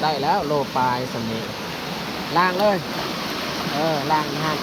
ໄດ້ແລ້ວໂລປາຍສ່ຳນີ້ ລ້າງເລີຍ ເອີ ລ້າງຫັ້ນ.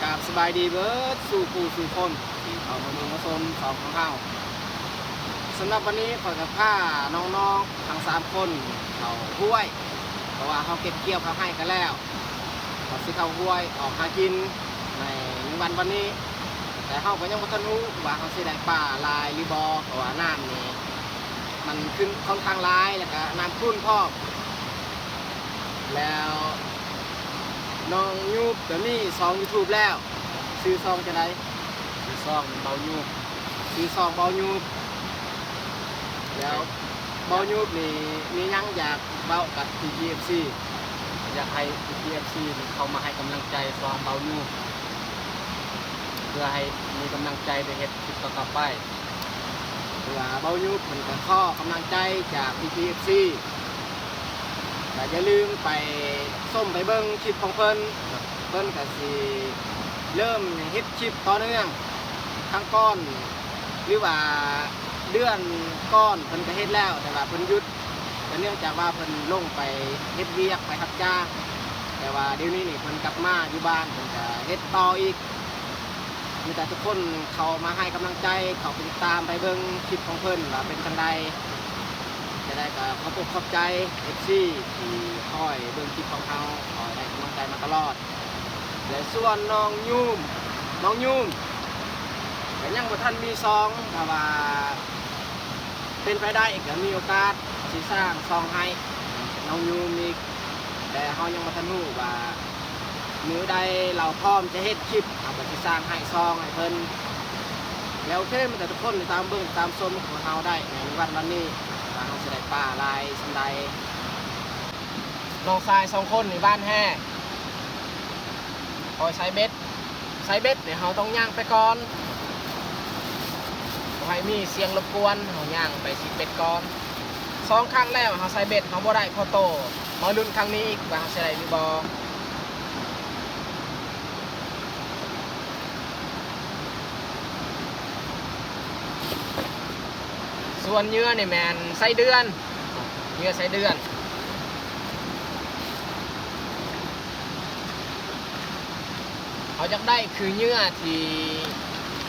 ກາບສະບາຍດີເບິດສູ່ຜູ້ສູ່ຄົນທີ່ເຂົ້າມາເບິ່ງມາຊົມຊ່ອງຂອງເຮົາ. ສຳລັບວັນນີ້ຂ້ອຍກໍພານ້ອງໆທັງສາມຄົນເຂົ້າຫ້ວຍ ເພາະວ່າເຮົາເກັບກ່ຽວເຂົ້າໄຮ່ກັນແລ້ວ ເຮົາຊິເຂົ້າຫ້ວຍອອກຫາກິນໃນ ໃນວັນ ວັນນີ້ ແຕ່ເຮົາກໍຍັງບໍ່ທັນຮູ້ວ່າເຮົາຊິໄດ້ປາຫຼາຍຫຼືບໍ່ ເພາະວ່ານ້ຳນີ້ ມັນຂຶ້ນຂ້ອນຂ້າງຫຼາຍ ແລ້ວກະນ້ຳຂຸ່ນພ້ອມ. ແລ້ວນ້ອງຍູບກະມີຊ່ອງຢູທູບແລ້ວ ຊື່ຊ່ອງຈັ່ງໃດ? ຊື່ຊ່ອງເບົາຍູບ. ຊື່ຊ່ອງເບົາຍູບ. ແລ້ວເບົາຍູບນີ້ມີຫຍັງຢາກເວົ້າກັບພີ່ໆເອັຟຊີ? ຢາກໃຫ້ພີ່ໆເອັຟຊີນີ້ເຂົ້າມາໃຫ້ກຳລັງໃຈຊ່ອງເບົາຍູບ ເພື່ອໃຫ້ມີກຳລັງໃຈໄດ້ເຮັດຄລິບຕໍ່ໆໄປ. ຄືວ່າເບົາຍູບເພິ່ນກໍຂໍກຳລັງໃຈຈາກພີ່ໆເອັຟຊີ ກໍຢ່າລືມໄປຊົມໄປເບິ່ງຄລິບຂອງເພິ່ນ. ເພິ່ນກໍຊິເລີ່ມເຮັດຄລິບຕໍ່ເນື່ອງ ຄັ້ງກ່ອນ ຫຼືວ່າເດືອນກ່ອນເພິ່ນກໍເຮັດແລ້ວ ແຕ່ວ່າເພິ່ນຢຸດ ກໍເນື່ອງຈາກວ່າເພິ່ນລົງໄປເຮັດວຽກ ໄປຮັບຈ້າງ. ແຕ່ວ່າດຽວນີ້ນີ້ເພິ່ນກັບມາຢູ່ບ້ານ ເພິ່ນກໍເຮັດຕໍ່ອີກ. ມີແຕ່ທຸກຄົນເຂົ້າມາໃຫ້ກຳລັງໃຈ ເຂົ້າໄປຕິດຕາມໄປເບິ່ງຄລິບຂອງເພິ່ນວ່າເປັນຈັ່ງໃດ. ຈັ່ງໃດກໍຂອບອົກຂອບໃຈເອັຟຊີທີ່ຄອຍເບິ່ງຄລິບຂອງເຮົາ ຄອຍໃຫ້ກຳລັງໃຈມາຕະຫຼອດ. ແລະ ສ່ວນນ້ອງຍູມ ນ້ອງຍູມກໍຍັງບໍ່ທັນມີຊ່ອງ ຖ້າວ່າເປັນໄປໄດ້ກໍມີໂອກາດຊິສ້າງຊ່ອງໃຫ້ນ້ອງຍູມອີກ. ແຕ່ເຮົາຍັງບໍ່ທັນຮູ້ວ່າມື້ໃດລາວພ້ອມຈະເຮັດຄລິບ ເຮົາກໍຊິສ້າງໃຫ້ຊ່ອງໃຫ້ເພິ່ນ. ແລ້ວໂອເຄ ມີແຕ່ທຸກຄົນຕິດຕາມເບິ່ງ ຕິດຕາມຊົມຂອງເຮົາໄດ້ໃນວັນ ວັນນີ້ ວ່າເຮົາຊິໄດ້ປາຫຼາຍສ່ຳໃດ. ນ້ອງຊາຍສອງຄົນນີ້ຫວ່ານແຫ ຄອຍໃສ່ເບັດ ໃສ່ເບັດນີ້ເຮົາຕ້ອງຍ່າງໄປກ່ອນ ບໍ່ໃຫ້ມີສຽງລົບກວນ ເຮົາຍ່າງໄປຊິເບັດກ່ອນ. ສອງຄັ້ງແລ້ວເຮົາໃສ່ເບັດເຮົາບໍ່ໄດ້ພໍໂຕ ມາລຸ້ນຄັ້ງນີ້ອີກວ່າເຮົາຊິໄດ້ຫຼືບໍ່. ສ່ວນເຫຍື່ອນີ້ແມ່ນໄສ້ເດືອນ ເຫຍື່ອໄສ້ເດືອນ. ເຮົາຢາກໄດ້ຄືເຫຍື່ອທີ່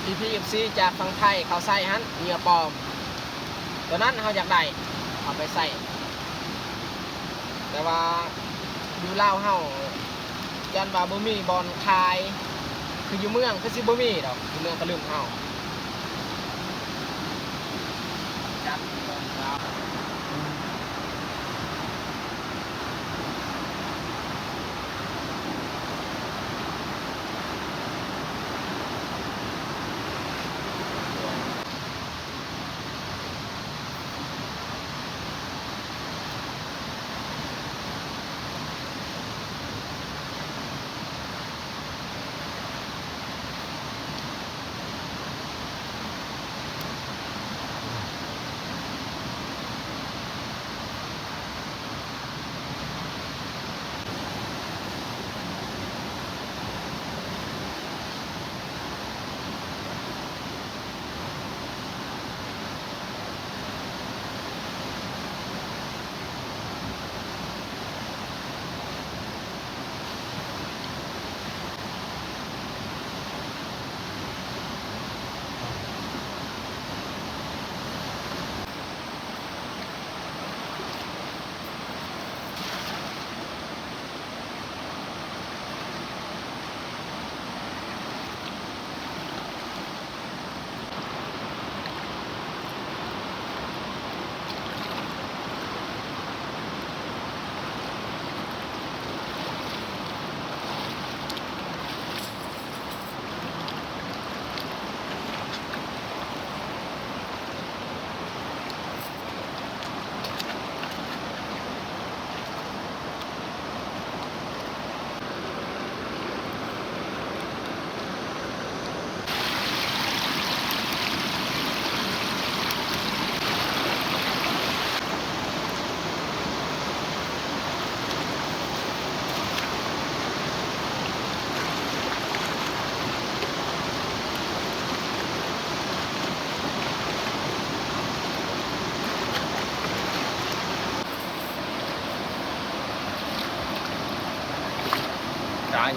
ພີ່ໆເອັຟຊີຈາກຝັ່ງໄທເຂົາໃຊ້ຫັ້ນ ເຫຍື່ອປອມ ຕົວນັ້ນເຮົາຢາກໄດ້ ເອົາໄປໃຊ້. ແຕ່ວ່າຢູ່ລາວເຮົາ ຢ້ານວ່າບໍ່ມີບ່ອນຂາຍ ຄືຢູ່ເມືອງຄືຊິບໍ່ມີດອກ ຢູ່ເມືອງກະລຶມເຮົາ.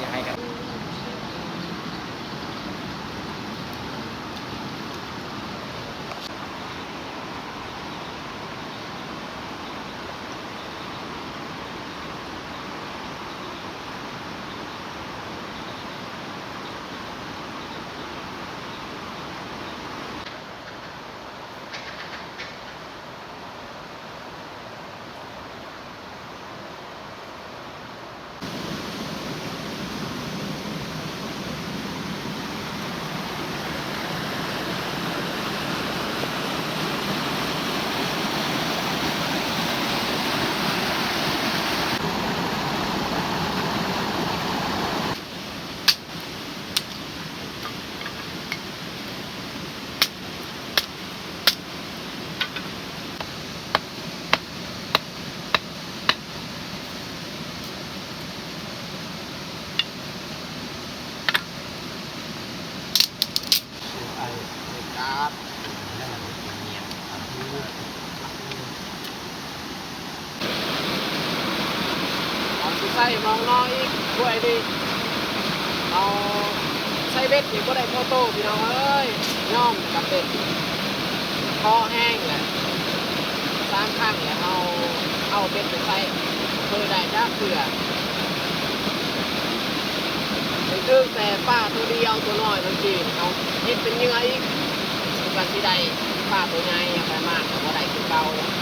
ຢ່າໃຫ້ກັນ. ເຮົາຊິໃສ່ມອງນອກອີກ ຖ້ວຍນີ້ ເຮົາໃສ່ເບັດນີ້ບໍ່ໄດ້ພໍໂຕ ພີ່ນ້ອງເອີຍ ຍອມຈຳເປັນ ພໍແຮງແຫຼະ ສາມຄັ້ງແລ້ວ ເຮົາເອົາເບັດໄປໃສ່ ບໍ່ເຄີຍໄດ້ຈັກເທື່ອ ຖືກແຕ່ປາໂຕດຽວໂຕນ້ອຍ ບາງທີເຮົາເຮັດເປັນເຫຍື່ອອີກ ມັນກໍຊິໄດ້ປາໂຕໃຫຍ່ ເອົາໄປມາກກໍບໍ່ໄດ້ຄືເກົ່າ.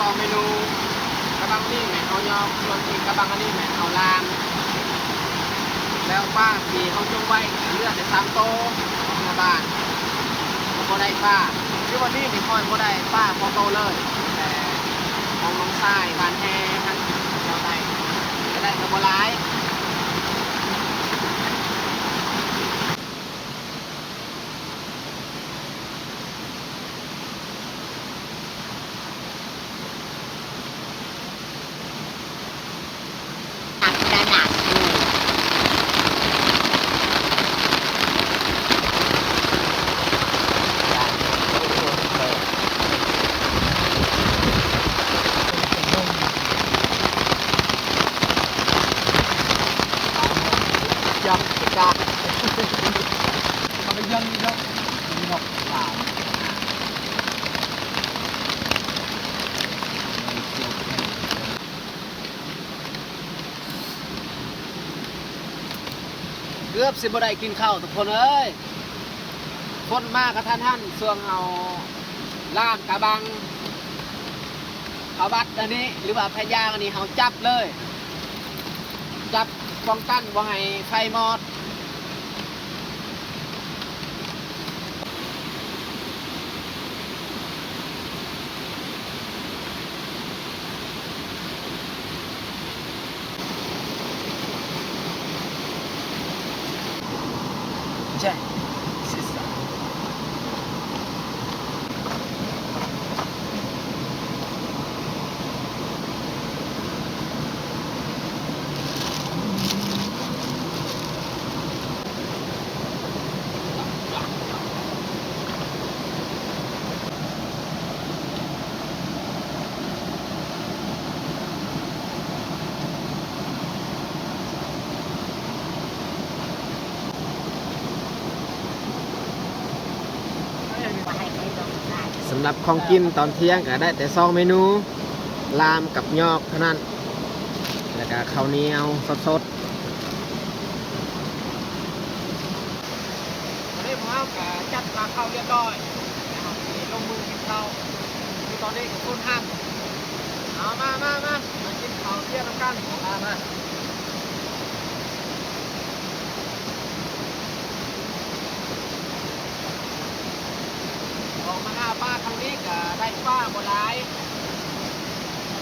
ສອງເມນູ ກະບັງນີ້ແມ່ນເຮົາຍອກ ສ່ວນອີກກະບັງອັນນີ້ແມ່ນເຮົາລາມ ແລ້ວປາທີ່ເຮົາຈົ່ງໄວ້ເຫຼືອແຕ່ສາມໂຕ ເມື່ອບ້ານ ກະບໍ່ໄດ້ປາ ຄືວັນນີ້ນີ້ຂ້ອຍບໍ່ໄດ້ປາພໍໂຕເລີຍ ແຕ່ຂອງນ້ອງຊາຍບ້ານແຮ່ຫັ້ນ ເຂົາເຈົ້າໄດ້ ກະໄດ້ກະບໍ່ຫຼາຍ. ເກືອບຊິບໍ່ໄດ້ກິນເຂົ້າທຸກຄົນເອີຍ ຝົນມາກະທັນຫັນ ຊ່ວງເຮົາລາມກະບັງ ພະວັດອັນນີ້ ຫຼືວ່າພະຍາງອັນນີ້ ເຮົາຈັບເລີຍ ຈັບປ້ອງກັນບໍ່ໃຫ້ໄຟມອດ. ສຳລັບຂອງກິນຕອນທ່ຽງກະໄດ້ແຕ່ສອງເມນູ ລາມກັບຍອກເທົ່ານັ້ນ ແລ້ວກະເຂົ້າໜຽວສົດໆ. ຕອນນີ້ພວກເຮົາກະຈັດວາງເຂົ້າຮຽບຮ້ອຍ ແລ້ວເຮົາຊິລົງມືກິນເຂົ້າ ຄືຕອນນີ້ກະຄົນຫັ້ນ ເອົາ ມາ ມາ ມາ ມາກິນເຂົ້າທ່ຽງນຳກັນ ມາ ມາ. ອອກມາຫາປາຄັ້ງນີ້ກະໄດ້ປາບໍ່ຫຼາຍ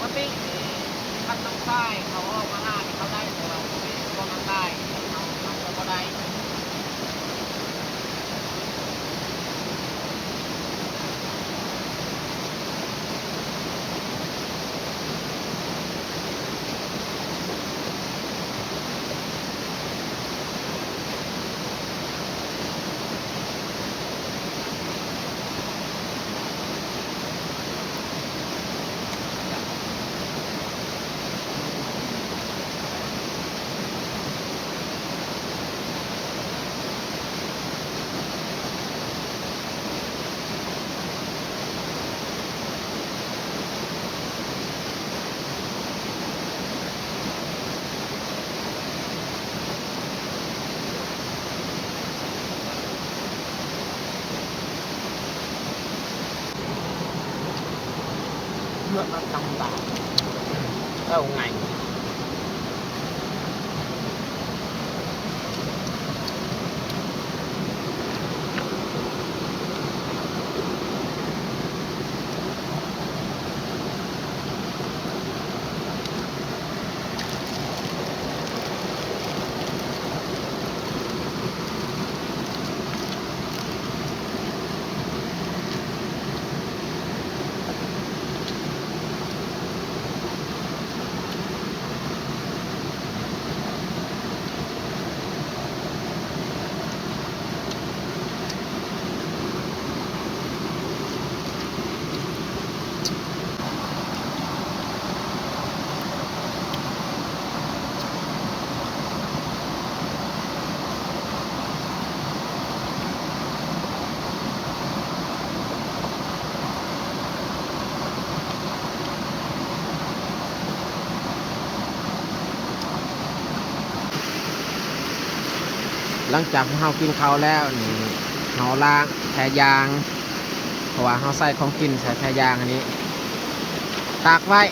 ປົກກະຕິນີ້ຄັນນ້ອງຊາຍເຂົາອອກມາຫານີ້ເຂົາໄດ້ ແຕ່ວ່າມື້ນີ້ພວກມັນຫຼາຍ ເຮົາ ເຮົາກະບໍ່ໄດ້. ເພື່ອມາທຳລາຍເຈົ້າໄງ. ຫຼັງຈາກພວກເຮົາກິນເຂົ້າແລ້ວນີ້ ເຮົາລ້າງແຜ່ຢາງ ເພາະວ່າເຮົາໃສ່ຂອງກິນໃສ່ແຜ່ຢາງອັນນີ້. ຕາກໄວ້.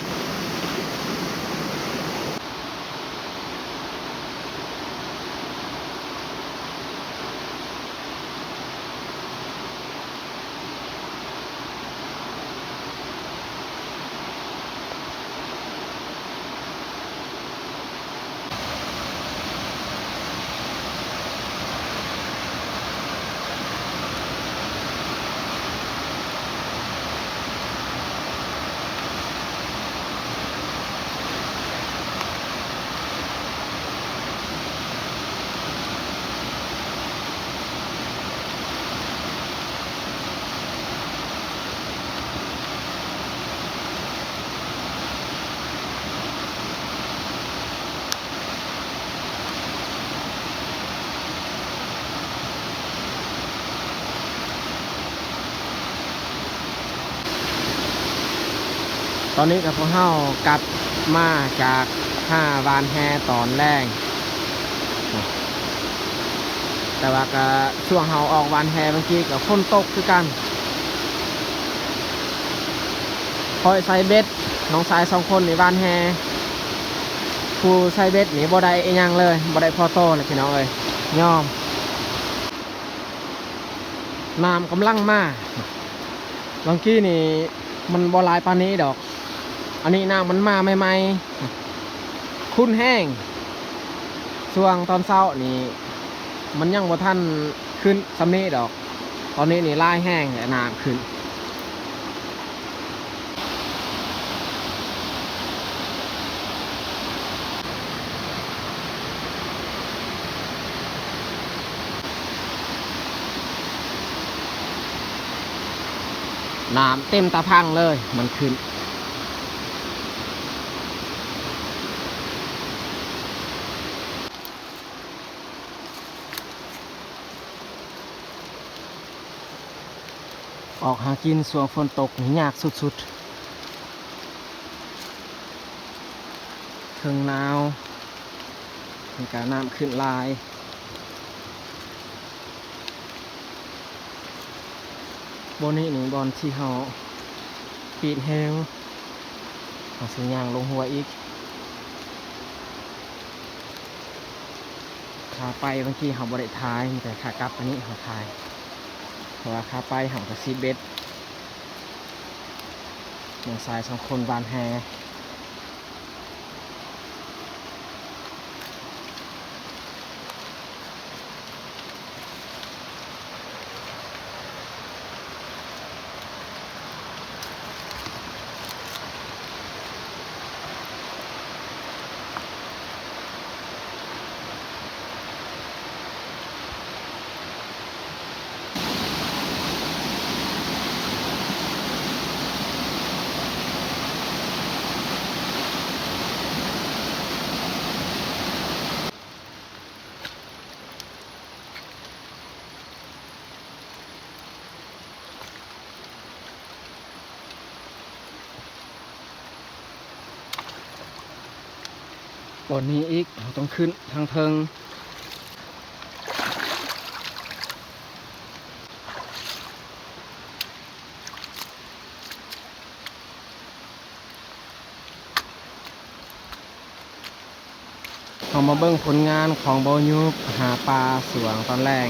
ຕອນນີ້ກໍພວກເຮົາກັບມາຈາກຫາຫວ່ານແຫຕອນແລງ ແຕ່ວ່າກໍຊ່ວງເຮົາອອກຫວ່ານແຫເມື່ອກີ້ກໍຝົນຕົກຄືກັນ. ຂ້ອຍໃສ່ເບັດ ນ້ອງຊາຍສອງຄົນນີ້ຫວ່ານແຫ ຜູ້ໃສ່ເບັດນີ້ບໍ່ໄດ້ອີຫຍັງເລີຍ ບໍ່ໄດ້ພໍໂຕເລີຍພີ່ນ້ອງເອີຍ ຍອມ. ນ້ຳກຳລັງມາ ຫວ່າງກີ້ນີ້ມັນບໍ່ຫຼາຍປານນີ້ດອກ ອັນນີ້ນ້ຳມັນມາໃໝ່ໆ ຂຸ້ນແຮງ. ຊ່ວງຕອນເຊົ້ານີ້ມັນຍັງບໍ່ທັນຂຶ້ນສ່ຳນີ້ດອກ ຕອນນີ້ນີ້ຫຼາຍແຮງແລ້ວນ້ຳຂຶ້ນ. ນ້ຳເຕັມຕາພັງເລີຍ ມັນຂຶ້ນ. ອອກຫາກິນຊ່ວງຝົນຕົກນີ້ຍາກສຸດໆ ເທິງໜາວ ແລ້ວກະນ້ຳຂຶ້ນຫຼາຍ. ບ່ອນນີ້ນີ້ບ່ອນທີ່ເຮົາປີນແຮງ ເຮົາຊິຍ່າງລົງຫ້ວຍອີກ. ຂາໄປເມື່ອກີ້ເຮົາບໍ່ໄດ້ຖ່າຍ ມີແຕ່ຂາກັບອັນນີ້ເຮົາຖ່າຍ ເພາະວ່າຂາໄປເຮົາກໍຊິເບັດ ນ້ອງຊາຍສອງຄົນຫວ່ານແຫ. ບ່ອນນີ້ອີກ ເຮົາຕ້ອງຂຶ້ນທາງເທິງ. ເຮົາມາເບິ່ງຜົນງານຂອງບ່າວຍູບຫາປາຊ່ວງຕອນແລງ.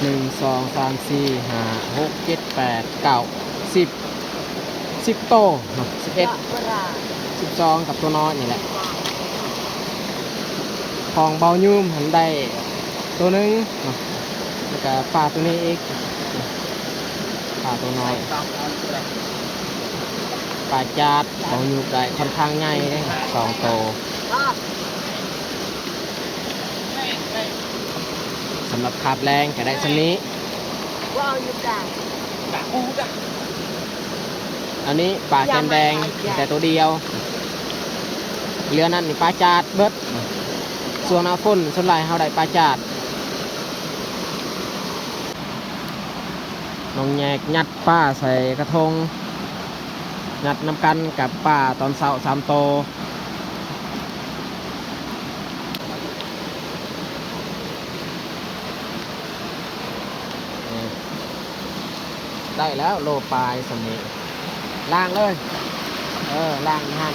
ໜຶ່ງ ສອງ ສາມ ສີ່ ຫ້າ ຫົກ ເຈັດ ແປດ ເກົ້າ ສິບ ສິບໂຕເນາະ ສິບເອັດ ສິບສອງ ກັບຕົວນ້ອຍນີ້ແຫຼະ. ຂອງບ່າວຍູບຫັ້ນໄດ້ໂຕໜຶ່ງເນາະ ແລ້ວກະປາໂຕນີ້ອີກ ປາໂຕນ້ອຍ ປາຈາດ ບ່າວຍູບໄດ້ຄ່ອນຂ້າງໃຫຍ່ເດ້ ສອງໂຕ. ສຳລັບຄາບແລງກະໄດ້ສ່ຳນີ້. ອັນນີ້ປາແກ້ມແດງແຕ່ໂຕດຽວ ເຫຼືອນັ້ນນີ້ປາຈາດເບິດ. ຊ່ວງໜ້າຝົນສ່ວນຫຼາຍເຮົາໄດ້ປາຈາດ. ນ້ອງແຍກຍັດປາໃສ່ກະທົງ ຍັດນຳກັນກັບປາຕອນເຊົ້າສາມໂຕ. ນີ້ ໄດ້ແລ້ວໂລປາຍສ່ຳນີ້ ລ້າງເລີຍ ເອີ ລ້າງຢູ່ຫັ້ນ.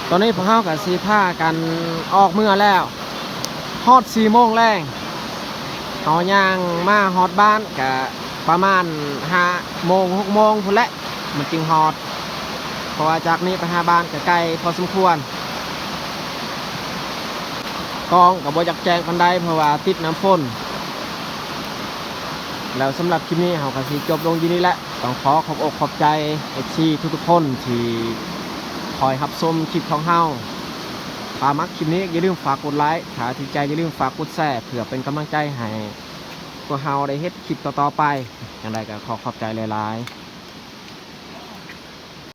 ຕອນນີ້ພວກເຮົາກໍຊິພາກັນອອກເມືອແລ້ວ ຮອດສີ່ໂມງແລງ ເຮົາຍ່າງມາຮອດບ້ານກະປະມານຫ້າໂມງ ຫົກໂມງພຸ້ນແຫຼະ ມັນຈຶ່ງຮອດ ເພາະວ່າຈາກນີ້ໄປຫາບ້ານກະໄກພໍສົມຄວນ ກ້ອງກະບໍ່ຢາກແຈ້ງປານໃດ ເພາະວ່າຕິດນ້ຳຝົນ. ແລ້ວສຳລັບຄລິບນີ້ເຮົາກະຊິຈົບລົງຢູ່ນີ້ແຫຼະ ຕ້ອງຂໍຂອບອົກຂອບໃຈ ເອັຟຊີ ທຸກໆຄົນທີ່ຄອຍຮັບຊົມຄລິບຂອງເຮົາ. ຖ້າມັກຄລິບນີ້ຢ່າລືມຝາກກົດໄລ ຖ້າຖືກໃຈຢ່າລືມຝາກກົດແຊ ເພື່ອເປັນກຳລັງໃຈໃຫ້ພວກເຮົາໄດ້ເຮັດຄລິບຕໍ່ໆໄປ. ຈັ່ງໃດກໍຂໍຂອບໃຈຫຼາຍໆ.